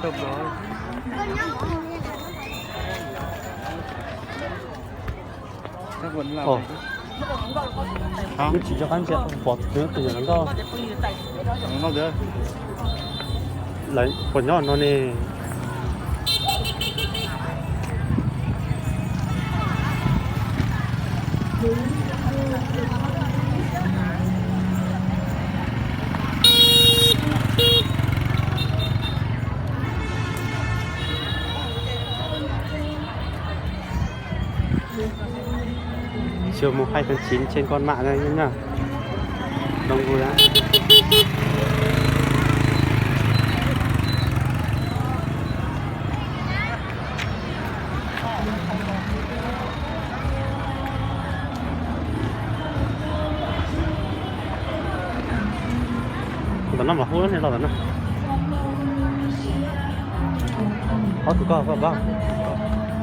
Ov, nws tsis nco qab ntsia, pom tus nyuam hluas nkauj. Lawv puas nyob no ne? Chiều mùng hai tháng chín trên con mạng đây nhá. Đông vui lắm. Tau no mas hub ne, los tau no. Ob tug koj, koj pab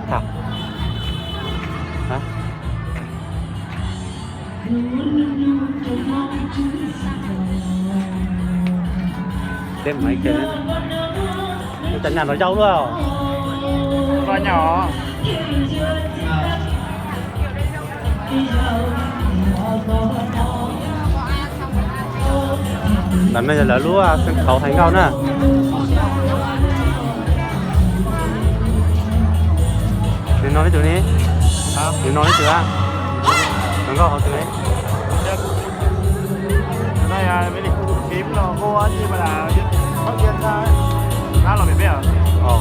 tham. Hả? Teb maiv kawg, cov nyuam no yau luaj. Nyuam. Ntawm no yog lawv lub sân khấu hais nkauj na. Nws no ib tug ne? Nws no ib tug a? Hais nkauj hauv twg ne? Đây, à, mấy lịch phím là vô chứ mà là phát hiện ra ấy. Đó là mình biết à? Ồ.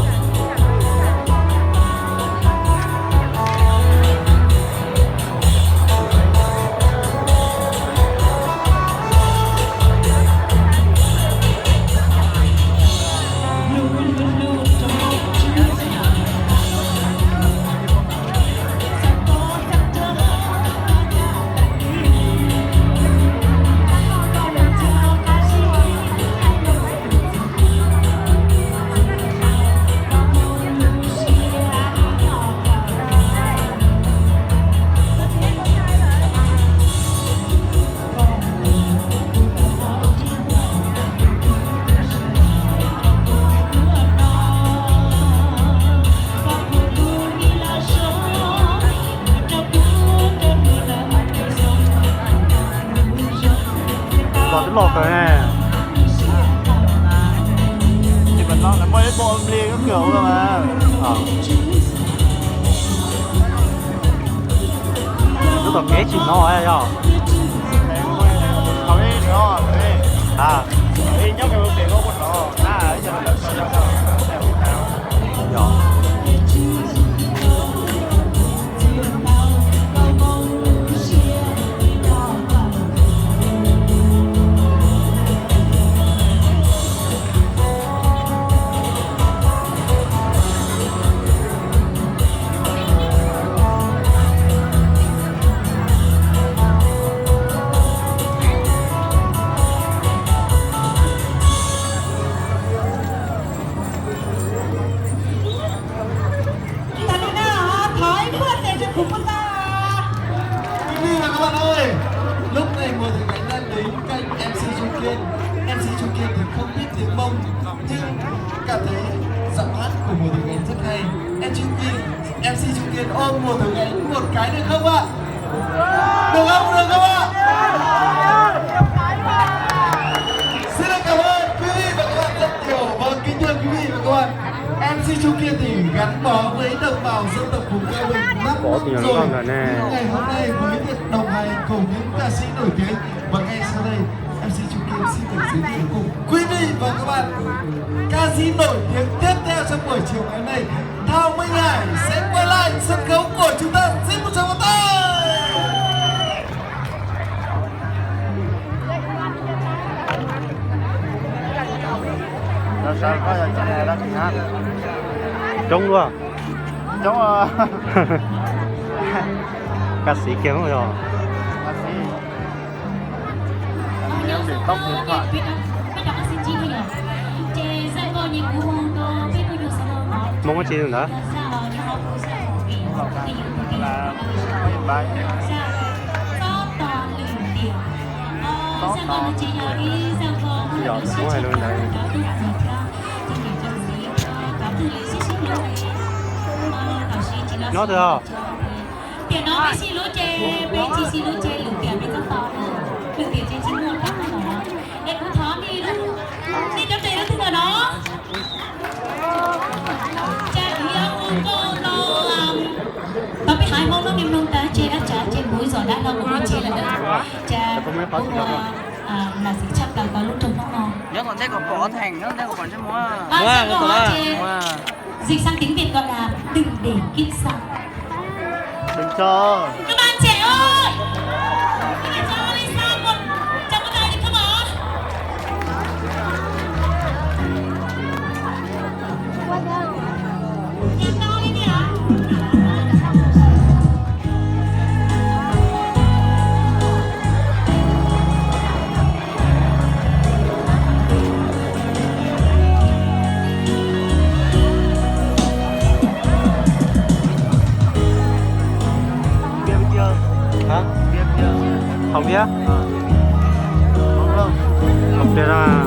Los twb los kawg ne. Ces mas no lawv muaj ib bo nplig kab kawg ua mas. Lub tom kev tsis hnov yog. Tháo iphuaj tes rau kuv pub ta. Quý vị và các bạn ơi, lúc này mùa thử gánh đang đến cạnh em xê Trung Kiên. Em xê Trung Kiên thì không biết tiếng Mông, nhưng cảm thấy giọng hát của mùa thử gánh rất hay. Em Trung Kiên, em xê Trung Kiên ôm mùa thử gánh một cái được không ạ? Được không? Được không ạ? Xin được cảm ơn quý vị và các bạn rất nhiều. Vâng, kính thưa quý vị và các bạn, em xê Trung Kiên thì gắn bó với đồng bào dân tộc vùng cao Bình lắm rồi. Những ngày hôm nay với việc đồng hành cùng những ca sĩ nổi tiếng, và ngay sau đây, em xê Trung Kiên xin được giới thiệu cùng quý vị và các bạn ca sĩ nổi tiếng tiếp theo trong buổi chiều ngày hôm nay, Thảo Minh Hải sẽ quay lại sân khấu của chúng ta. Xin một tràng vỗ tay. Coob luaj. Coob. Ca sĩ kiag yog. Hmoob tsis ntawd. Yog Hmoob hais lus ntawd. Nyob twg os? Tiam no peb sib hlub ces peb tsis sib hlub ces lwm tiam peb txhob tos na. Lwm tiam ces tsis muaj rau no. Es kuv thov nej lub, nej cov tes lub twg lawm no? Cas kuv yuav hu nkauj no, tau peb haiv Hmoob lub niag mloog tas tseg dab tsav ces kuv zom dab no kuv mus tsev lawm na. Ces kuv ua lam xim tshaj plaws tau lub nroog Hmoob no. Nyob tom ntej kom pom theem, nyob tom ntej kom pom ntsej muag. Dịch sang tiếng Việt gọi là đừng để kiếp sau. Đừng cho. Các bạn trẻ ơi, các bạn cho Lisa một tràng pháo tay được không ạ? Hả? Không biết. Không biết à.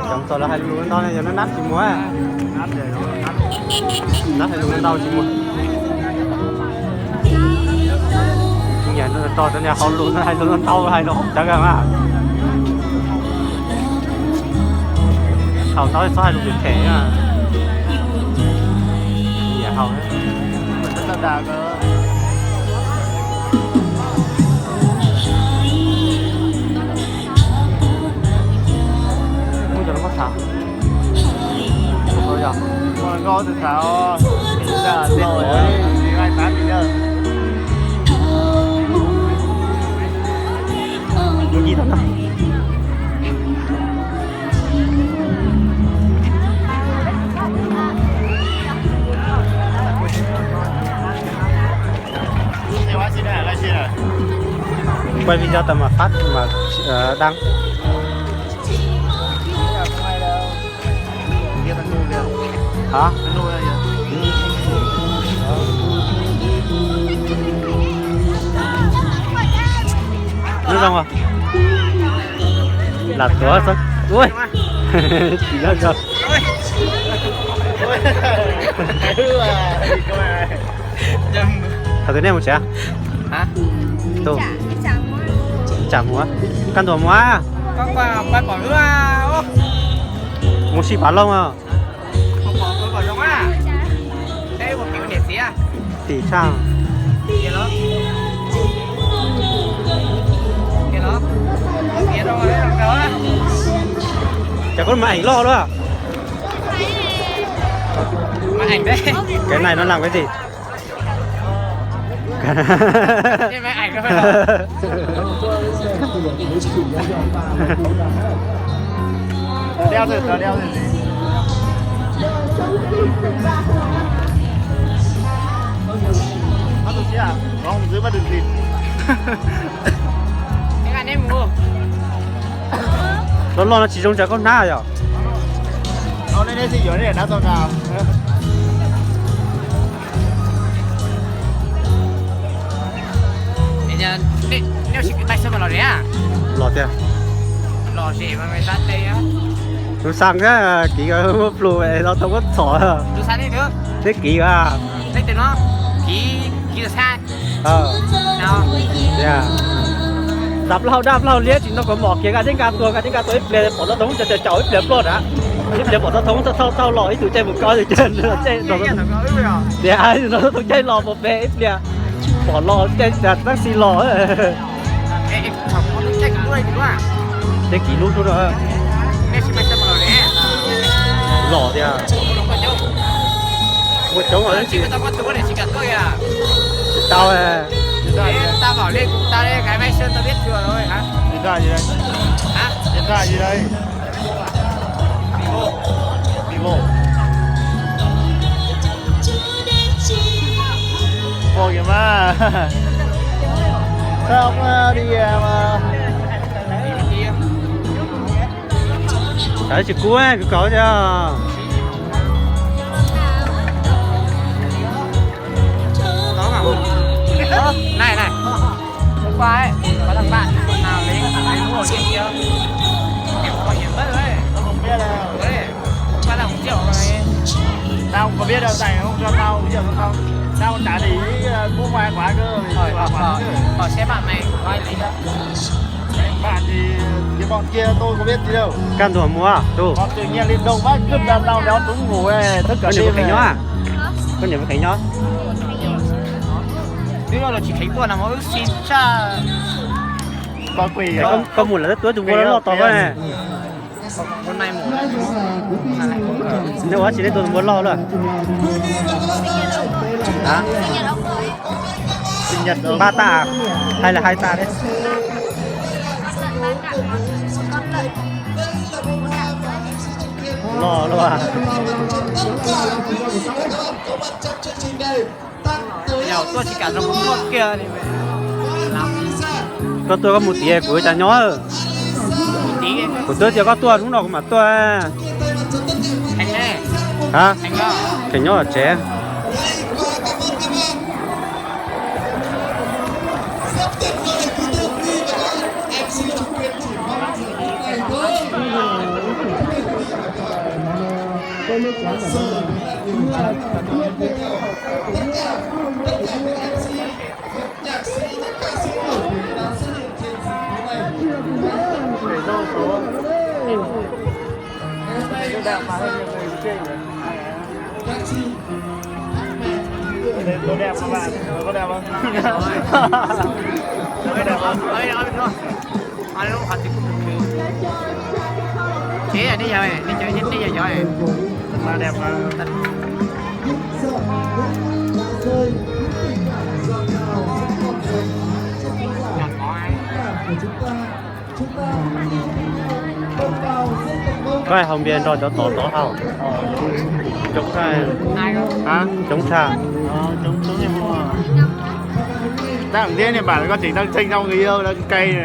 Cov txog lawv hais lus ntau ne, yog nab nab tsis muaj. Nab hais lus ntau tsis muaj. Yog tos cov niag hauv lus no hais lus ntau hais lus cawv kawg mas. Thaum ntau txhob hais lus phem phem na. Yam hauv. Muaj cov lus koj tham. Ua nkauj tus tham os. Ua yim tau no. Quay video tao mà phát mà, ờ, đăng. Hả? Lub zoo à? Lam tuav xwb. Ui. Tsis loj zoo. Thaum twg nej mus tsev? Tus tsam mus, koj ntuas mus. Mus si Phav Loog. Tim tshaj. Cas koj mas eem loj luaj. Cái này nó làm cái gì? Đeo thử, tớ đeo thử. Bắt được chứ à? Nó không giữ bắt được gì. Cái này em mua. Loj loj no tsis zoo tsam koj hnab yom. Loj loj no tsis zoo tsam koj hnab. Los tiag. Tus xav thiab kiv muab plus los tau koj txhom. Thiab kiv a. Xav plaub hau daj plaub hau liab tsis no kom mom kiag nqa dej nqa tuag nqa dej nqa tuag ib pliag pom tau thoob caum caum ib pliag ploj nrad. Ib pliag pom tau thoob txhaj txhaj los ib tug caij mus koj tus caij no, tias no tau thoob caij los pom pem ib pliag pom los caij tab sis los. Tej kiv lub hnub no los tiag. Ua coob tsis tau. Ua kiag mas. Tsis kub, kub kauv thiab. Này này. Hôm qua ấy, có thằng bạn của Hào lấy, lấy mua ở trên kia. Tao không biết đâu, thầy không cho tao, ví dụ không, tao trả đi với bố mai khóa cơ, khỏi khỏi khỏi sẽ bạn mày nói lý đó. Bạn thì, thì bọn kia tôi có biết gì đâu. Các anh Thuận mua à? Chú. Bọn tự nhiên lên đâu vãi cứt ra tao đéo trúng ngủ ấy, thức cả đêm. Có nhiều cái nho. Nếu là chỉ thấy tua nào mà ước xin cha. Có quỷ. Có một là rất tuốt chúng mua lót to quá nè. Nếu quá chỉ đến tôi mua lót luôn. Hả? Sinh nhật ba ta à? Hay là hai ta đấy? Lo luôn à? Yog tuaj tsis kam rau kuv tuaj kiag li. Koj tuaj koj mus tiav kuv cas nyob. Kuv twb tias koj tuaj hnub no kuv mam tuaj. Hab, kheev nyob tsev. Tôi đẹp mà bạn, tôi có đẹp không? Tôi có đẹp không? Alo, họ thì cũng được. Thế là đi rồi, đi chơi, đi rồi. Mà đẹp mà. Koj hau npias nrog cov tod tod haus. Coob tshaj. Hab, coob tshaj. Tab thiab niag npam koj tseem tau txheej tau người yêu, tau cai,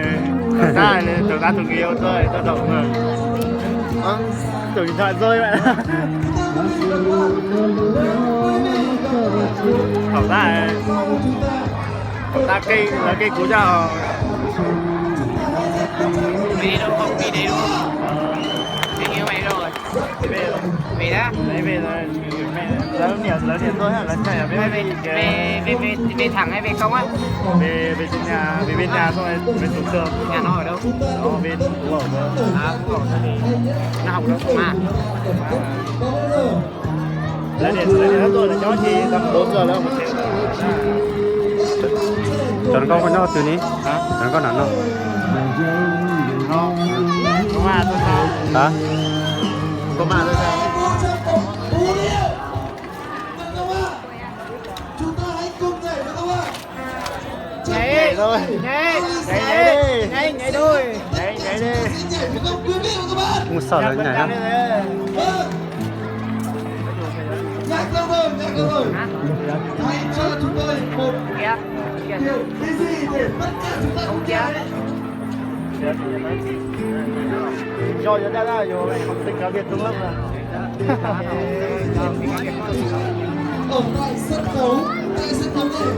tau tab tus người yêu tuaj, tau tau tus điện thoại rơi vậy. Thaum tab, thaum tab kej, lawv kej kuv coj. Lawv niam, lawv niam tuaj, lawv txhais, peb, peb, peb, peb thẳng hay peb công á? Peb, peb nhà, peb, peb nhà xong rồi peb xuống trường. Nhà nó ở đâu? Nó bên Phú Lộc thôi. À, Phú Lộc thì nó học lớp mà. Lawv niam, lawv niam tuaj lawv nyob ces tau bốn giờ lawm một triệu. Cov nkauj koj nyob twg ni? Hả? Cov nkauj nram no. Nó, công an tôi sao? Hả? Công an tôi sao? Nhảy thôi. Nhảy, nhảy, nhảy đi. Nhảy, nhảy đi. Mus saum lawv nhảy na. Nhắc lâu rồi, nhắc lâu rồi. Hãy cho chúng tôi một điều gì để tất cả chúng ta cùng nhảy. Do, do, do, do, học sinh cá biệt trong lớp là Ở tại sân khấu, tại sân khấu này,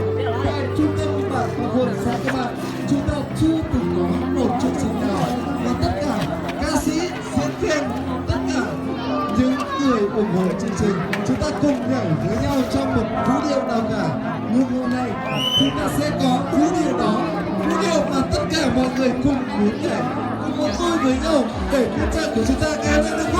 tại trung tâm bản Pà Khuôn xã Kim Mạc, chúng ta chưa từng có một chương trình nào mà tất cả ca sĩ, diễn viên, tất cả những người ủng hộ chương trình, chúng ta cùng nhảy với nhau trong một vũ điệu nào cả. Nhưng hôm nay, chúng ta sẽ có vũ điệu đó, vũ điệu mà tất cả mọi người cùng muốn nhảy, cùng một vui với nhau để khán giả của chúng ta nghe lên được không?